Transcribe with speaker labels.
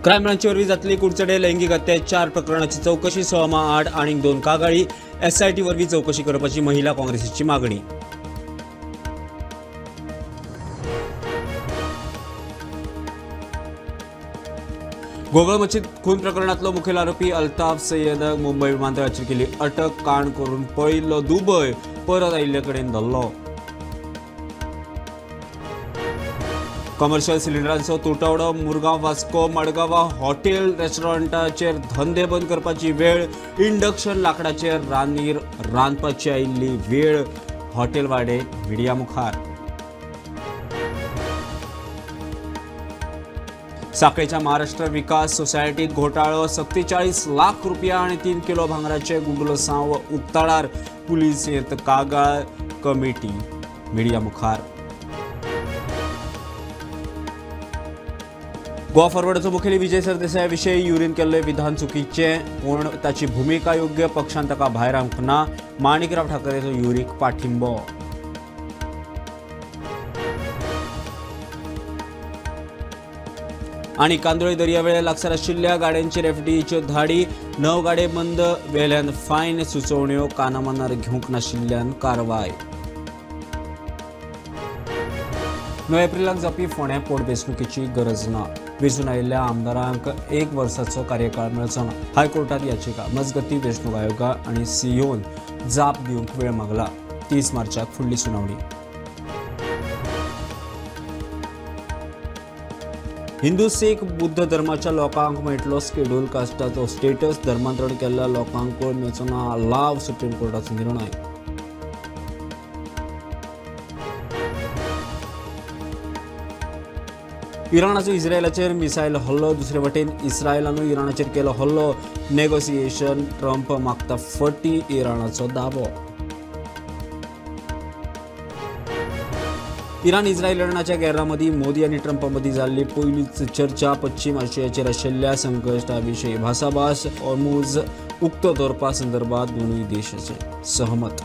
Speaker 1: Crime ब्रांचे वरवीं जातली कुडचडे लैंगीक अत्याचार प्रकरणाची चवकशी. सोमा आड आनीक 2 कागाळी. एसआयटी वरवीं चवकशी करपाची महिला काँग्रेसीची मागणी. गोगळ मच्छीद खून प्रकरणातलो मुखेल आरोपी अल्ताफ सय्यदाक मुंबय विमानतळाचेर केली अटक. काण करून पळयिल्लो दुबय परत आयिल्ले कडेन धरलो. कमर्शियल सिलिंडरांचो तुटवडो. मुरगांव, वास्को, मडगांवा हॉटेल रेस्टॉरंटाचेर धंदे बंद करपाची वेळ. इंडक्शन लाकडाचेर रांदीर रांदपाची आयिल्ली वेळ. हॉटेल वाडे मिडिया मुखार. साखळेच्या महाराष्ट्र विकास सोसायटीत घोटाळो. 47 लाख रुपया आणि 3 किलो भांगराचे गुंडलसांव उक्ताडार. पुलिसेंत कागाळ. कमिटी मिडिया मुखार. गोवा फॉरवर्डाचो मुखेली विजय सरदेसाय विशीं युरीन केल्लें विधान चुकीचें, पूण ताची भुमिका योग्य. पक्षान ताका भायर हाडूंक ना. माणिकराव ठाकरेचो युरीक पाठिंबो. आनी कांदोळे दर्यावेळे लागसार आशिल्ल्या गाड्यांचेर एफडीएच्यो धाडी. 9 गाडे बंद, वेल्यान फायन. सुचोवण्यो कानामनार घेवंक नाशिल्ल्यान कारवाय. 9 एप्रिलाक जावपी फोंड्या पोटवेंचणुकेची गरज ना. वेंचून आयिल्ल्या आमदारांक 1 वर्साचो कार्यकाळ मेळचो ना. हायकोर्टात याचिका. मजगती वेंचणूक आयोगा आनी सीईओन जाप दिवंक वेळ मागला. 30 मार्चाक फुडली सुनावणी. हिंदू, सीख, बुद्ध धर्माच्या लोकांक मेळटलो स्केड्यूल कास्टाचो स्टेटस. धर्मांतरण केल्ल्या लोकांकूय मेळचो ना लाव. सुप्रीम कोर्टाचो निर्णय. इराणाचो इस्रायलाचेर मिसायल हल्लो. दुसरे वटेन इस्रायलानूय इराणाचेर केलो हल्लो. नेगोसिएशन ट्रंप मागता फटी, इराणाचो दावो. इराण इस्रायल लढणाच्या गैरामदी मोदी आनी ट्रंपा मदीं जाल्ली पयलीच चर्चा. पश्चिम आशियाचेर आशिल्ल्या संकश्टा विशीं भासाभास. हॉर्मुझ उक्तो दवरपा संदर्भात दोनूय देशाचे सहमत.